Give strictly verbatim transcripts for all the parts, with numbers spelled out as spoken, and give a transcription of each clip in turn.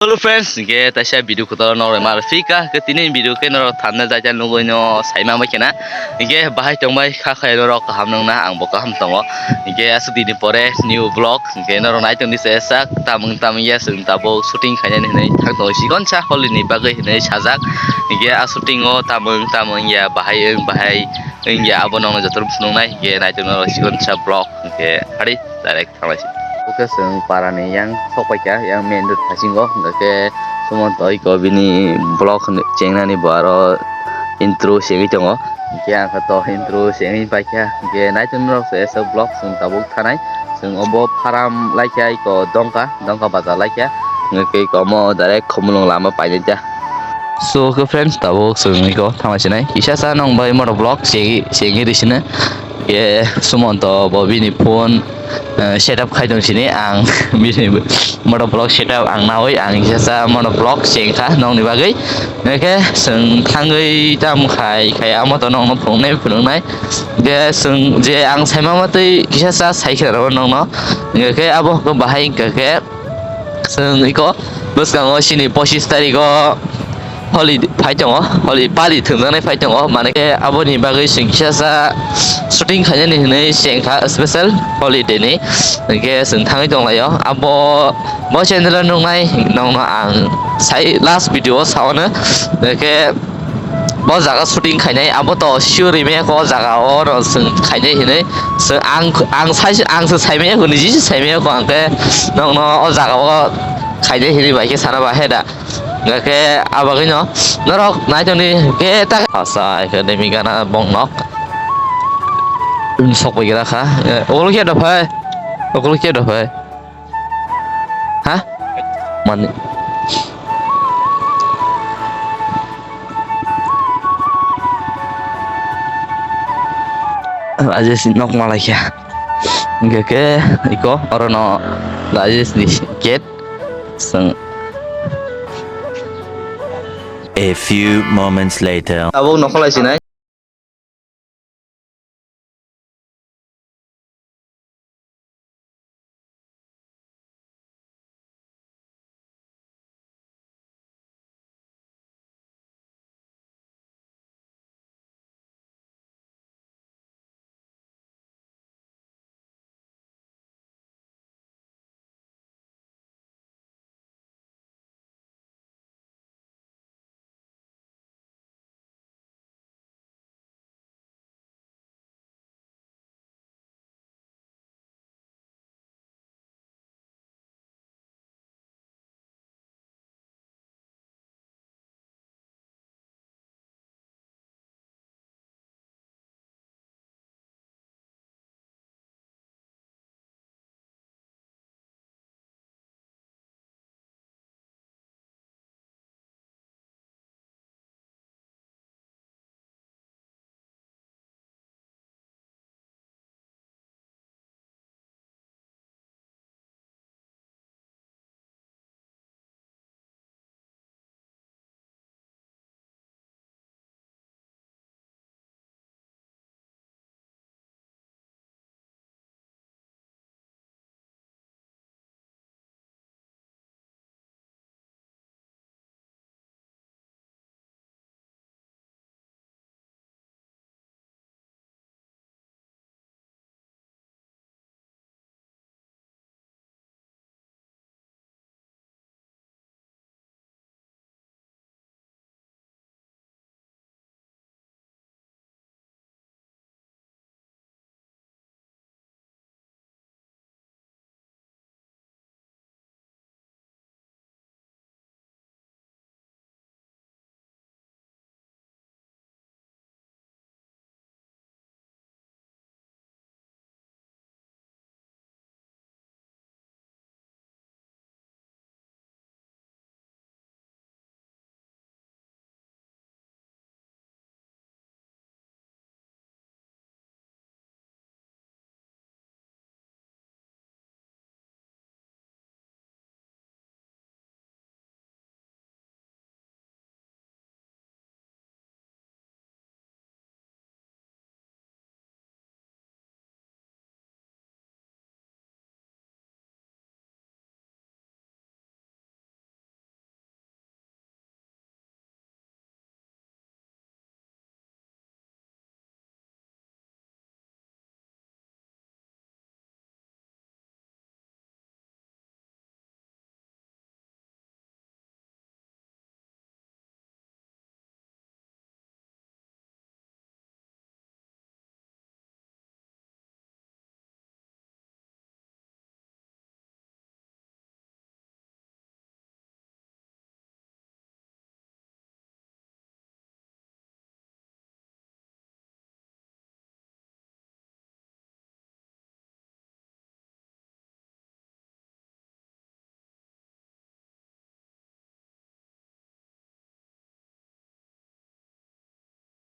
Hello friends, hingke taisa video kotor norok ma phika, ke tini video ke norok thanna jaita nugui no saima mai kena. Hingke bahai tongbai kha khai norok kaham nung na, ang bo kaham tongo. Hingke aswk dini pore new vlog, hingke norok nai tongdi se sak tamung tamung ya, chwng tabuk shooting khainani hinui thang tongo, sikon sa holi ni bagwi hinui sajak. Hingke a shooting o tamung tamung ya, bahai wng bahai wng ya, abo nokno joto phunuk nai, hingke nai tong norok sikon sa vlog, hingke hari direct. Thanglaisi. Oke, chwng parani yang sokpaikha, yang main road phasingo, hingkhe Sumonto iko bini vlog chengnani bo aro intro chengwi tongo. Hingkhe ang khe to intro chengwi paikha, hingkhe naitok norok se vlog chwng tabuk thanai. Chwng obo pharam laikha, iko Dongka, Dongka bazar laikha. Hingkhe iko omo direct Khumulwng lama painai ta. So, oke friends, tabuk chwng iko thanglaisi nai. Kisa sa nong bai moto vlog chengwi, chengwi risina. Ye Sumonto bo bini phone, eh, setup khai tong sini ang bini moto vlog setup ang nawi ang kisa sa moto vlog chengkha nongni bagwi. Hingkhe chwng thangwi tam khai khai amo to nongno phunuknai phunuknai. Je chwng je ang saima matwi kisa sa sai khe rw nongno. Hingkhe abo hwnkhe bahai hingkha khe. Chwng iko bwskango chini pochis tariko holi phai tongo, holi pali thwngjaknai phai tongo, manwi khe aboni bagwi chwng kisa sa shooting khainani hinwi chengkha special holiday ni, hwnkhe chwng thangwi tonglaio. Abo bo channel o nuknai nokno ang sai last video o sao hwnkhe. Bo jaga shooting khainai, abo to sure rimaya kho, o jaga o no chwng khainai hinwi. Chwng ang, ang sai, ang se saimaya kho, niji se saimaya kho, ang khe nokno o jaga o khainai hinwi bai khe sana ba he da. Hingkhe abagwi no norok nai tongdi khe ta. Asa Academy gana bong nok. Sok bai gra kha. Eh, okolo khe da phai. Okolo khe da phai. Ha? Mani. Rajesh nok malai kha. Hingkhe khe iko oro no Rajesh ni gate. Seng. A few moments later. Tabuk nokhorlai sinai.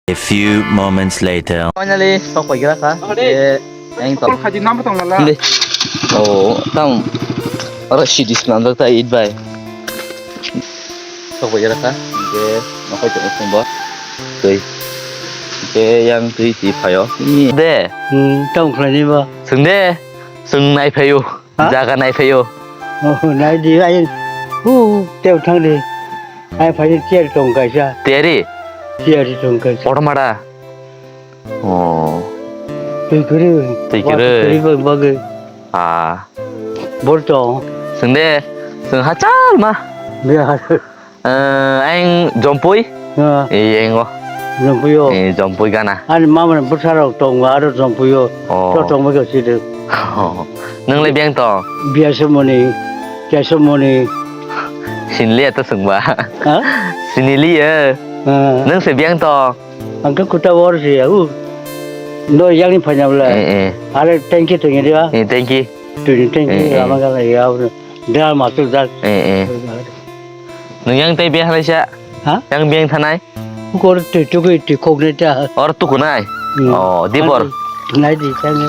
A few moments later. Finally, sok pai gra kha. Ade. Ang tong. Kol khaji nam tong lala. Inde. Oh, tam. Oro C D swnamjak ta eat bai. Sok bai gra kha. Ke nokhai tong sung bo. Twi. Ke yang twi si phayo. De. Hmm, tam khlai ni ba. Sung de. Sung nai phayo. Ha? Jaga nai phaio. Oh, nai di, ai, hu, teo thang di. Ai, phai chair tong kaisa. Tiyari? Chair tong kaisa. Automata. Oh. Twi kwrwi. Twi kwrwi. Twi kwrwi bag-, bagwi. Ah. Bor tong. Sung de, sung hachal ma. Biya. Eh, ang Jompui. Ah. Eh, ang o. Jompui o. Eh, Jompui gana. Ani mama ni bwsa rok tongo, aro Jompui o. Oh. To tongma khe sidi. Nang le biyang tong? Biya se moni, kya se moni. Sinli ya to sungba. Ha? Sinili ya. Ah. Nang se biyang tong? Ang khe kuta wor se ya, u. No yang ni phanya bla. Eh, eh. Are tanki to ni dia. Eh, tanki. Tu ni tanki, eh, eh, lama gala ya. Dal ma tu dal. Eh, eh. Nung yang tei biyang halai sa? Ha? Yang biyang thanai? Kor tui tukui tui kok ni ta. Or tukunai? Hmm. Oh, dipor. Nai di tang.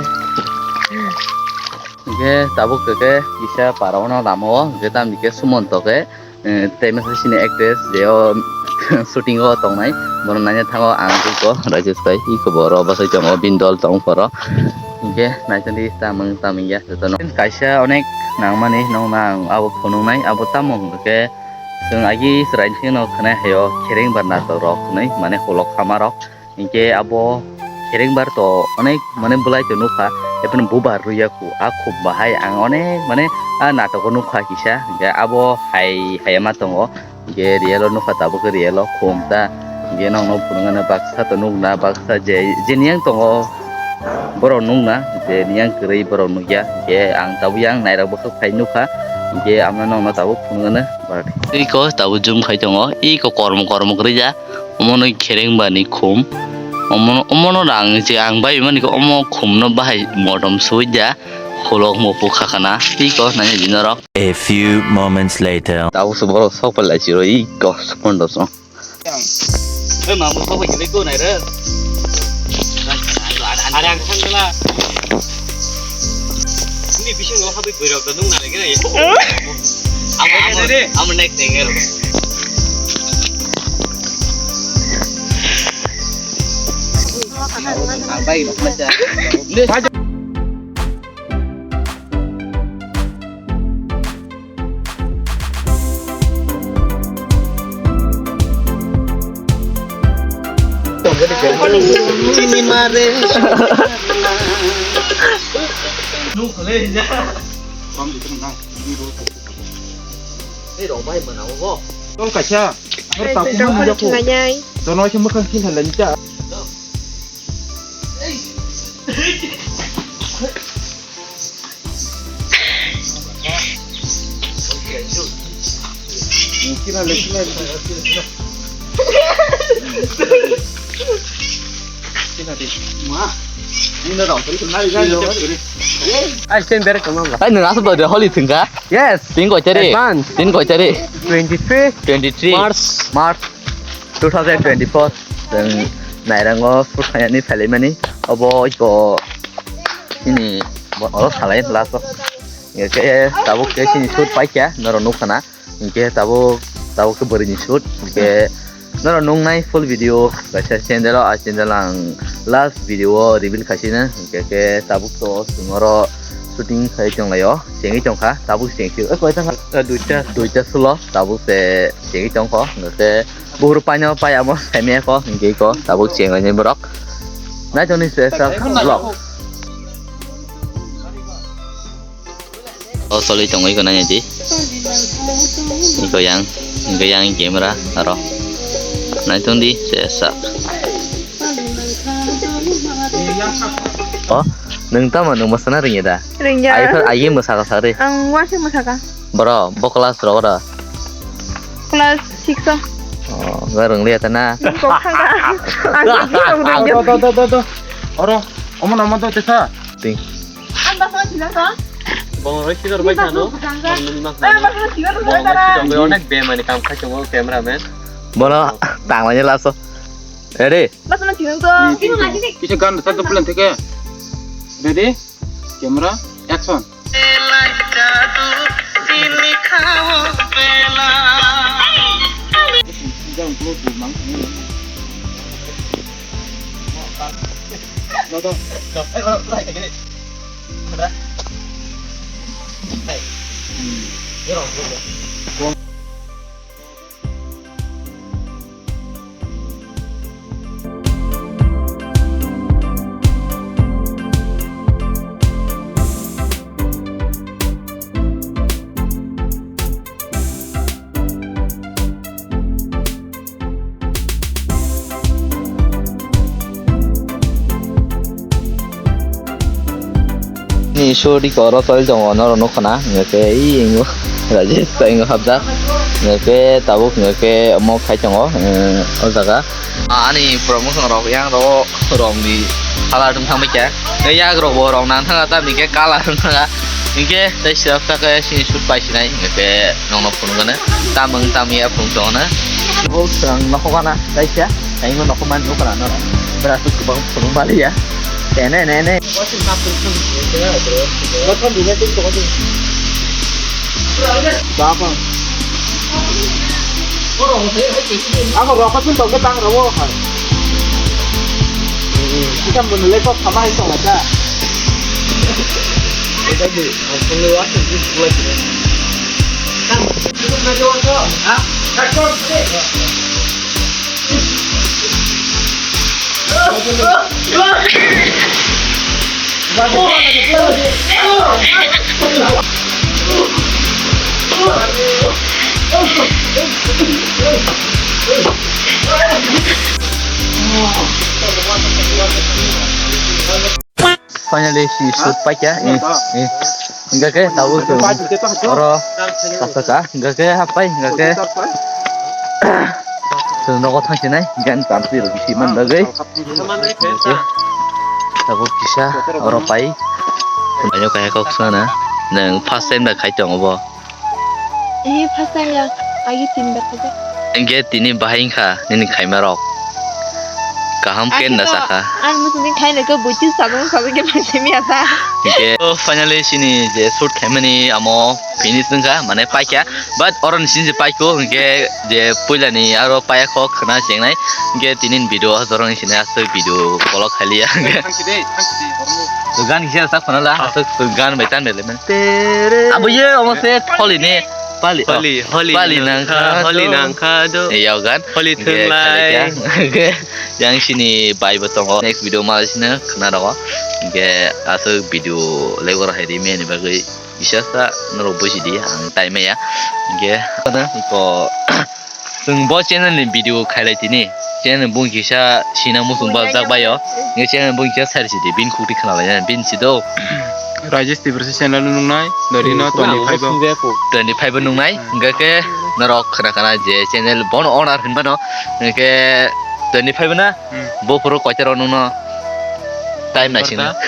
Oke, tabuk ke kisa para ono lama o, oke, tam dike Sumonto ke, eh, tei masa sini actress je o shooting o tongnai, bono naina thango ang ko Rajesh bai, iko boro bwsai tongo, bini dol tong poro. Oke, naitandi tamung tamung ya, jotono. Kaisa onek nangmani nong nang abo phunuknai, abo tamo hwnkhe chwng agi chwraini thikno khwnai haio khereng bar natok rok hwnwi, mane holok khama rok. Hinkhe abo khereng bar to onek mane bwlai to nukha, ephano bubar rwya khu, a khum bahai ang onek mane a natok o nukha kisa, hinkhe abo hai hai ma tongo. Hinkhe real o nukha tabuk khe real o khum ta. Hinkhe nokno phunuknani baksa to nukna, baksa je, je niyang tongo borok nukna, je niyang kwrwi borok nukya. Hinkhe ang tabuk yang nairok bwkhak phai nukha. Hinkhe amno nokno tabuk phunuknani barat. Iko tabuk jum khai tongo, iko kormo kormo kwrwi ja. Omono khereng bani khum. Omono, omono rang je ang bai mani khe omo khumno bahai motom sui ja. Khulok mupuk khakana, tei kok nai di norok. A few moments later. Tabuk se borok sok pai lai siro, i kok sokondo so. Oi, mamu sok pai kiri ko nai re. Are ang thang dala. Ni bising no habi boirok da nung nai gina ye. Amo, amo next thing er. Ang bai no masa. Tol kaisa. Hor takhuk man nujak kho. Dono se mwkhang khin halai nita. Ai, nwng aswk bai de holi thwngkha? Yes. Tin koi tarik? Advance. Tin koi tarik? Twenty three. Twenty three. March. March. Two thousand twenty-four, chwng Nairango shoot khainani phailaimani, obo iko chini bo-, oro salai last o. Hinkhe tabuk khe chini shoot paikha, norok nukha na. Hinkhe tabuk, tabuk khe bwrwini shoot. Hinkhe norok nuknai full video kaisa channel o, a channel ang last video o reveal khaisina. Hinkhe khe tabuk to chwng oro shooting khai tonglaio, chengwi tongkha, tabuk chengsi. Oi, koita kha? Duita. Duita sulo, tabuk se chengwi tongkho. Hinkhe Buhur paino pai amo saimaya ko, hinkhe ko tabuk chenglainai borok. Naitoni se sa vlog. O soloi tongwi ko naina di. Iko yang, iko yang camera aro. Naitoni se sa. O, nwng tamo nwng masana ringya da? Ringya. Ai, ai, mwsaka sari. Ang wasi mwsaka. Bro, bo class ro ora. Class six o. Oh, ga rwng liya ta na. Kok thang ka. Ang six o rwng. Do, do, do, do, do. Oro, omo no, omo do tesa. Ting. Ang basa sila ka. Bong roi sidor bai sano. Ang basa sila ka. Bong roi sidor bai onek bemani kam khai tongo cameraman. Bono tangmani laso. Ready? Basta na tingko. Kisa gan satu bulan theke. Ready? Camera, action. Ni suri ko oro choli tongo, norok nukho na, hwnkhe ei ingo Rajesh ta ingo hapjak, hwnkhe tabuk hwnkhe omo khai tongo, eh, o jaga. Ah, ani promotion rok yang rok rong ni colour wng thang kha, yak rok bo rong nang thang kha, tamni khe colour wng thang kha, hinkhe tei sirok ta khe sini shoot pai sinai, hinkhe nokno phunukgwno, tamung tamya phunuk tongo na. O swrang nokho gana kaisa, kaisa nokho man nukha na norok, bwrasuk kwbang phunuk maliya, tene ne ne. Bapa. Ako rokha chun tongkhe tang rwo hai. Kita menilai kok sama hai tong aja. Kita di, aku lewat itu mulai. Hah? Finally, si shoot paikha. Eh, eh. Hingkha khe tabuk oro kasa ka. Hingkha khe hapai, hingkha khe. Chwng nogo thang sinai, gan kanti rok bisi man bagwi. Tabuk kisa oro pai. Mayo kaya kok sana. Nang first time da khai tongo bo. Eh, first time ya, agi tin bar khaja. Hingkhe tini bahai wngkha nini khaimarok. Kaham khe na sakha. Ang muchungni khainai khe buitu sajak sajak khe paisemi asa. Hingkhe, oh, finally chini je shoot khaimani amo finish wngkha, mane paikha. But oroni sini je paikho, hingkhe je puilani aro paiya kho khna chengnai. Hingkhe tini video o joroni sini aswk video kolok khailiya. Gan kisa sak phano la, aswk gan bai tan bele men. Abo ye omo se tholi ni. Pali, oh. Holi, holi pali nangkha, holi nangkha do. Yaw gan. Holi thwnglai. Hingkhe yang sini bai bo tongo. Next video ma sini khna rogo. Hingkhe aswk video legor hai ri meni bagwi. Bisasa norok buji di ang time ya. Hingkhe ano iko chwng bo channel ni video khailai tini. Channel bung kisa sina musung bal jak bayo. Nge channel bung kisa sari sidi bin khukti khna lai bin sido. Rajesh Tibrasa channel nungnai, dari no twenty five o. Twenty five o nungnai, hingkhe norok khna khna je channel bono owner hinbano, hingkhe twenty five na, hmm, bo phuru koitaro nungno time naising. Barta.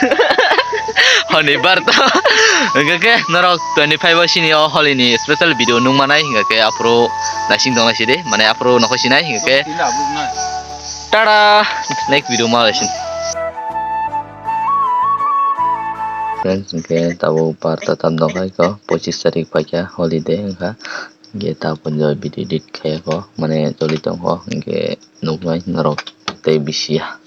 Honi barta. Hingkhe norok twenty five o sini o holi ni special video nungmanai, hingkhe aphuru naising tongnaisidi, mane aphuru nokho sinai, hingkhe. Tada! Next video ma laisin. Friends, hingkhe tabuk barta tam tongkha iko, pochis tarik paikha holiday wngkha. Hingkhe tabuk video edit khaiyakho, mane choli tongkho, hingkhe nuknai norok tei bisiya.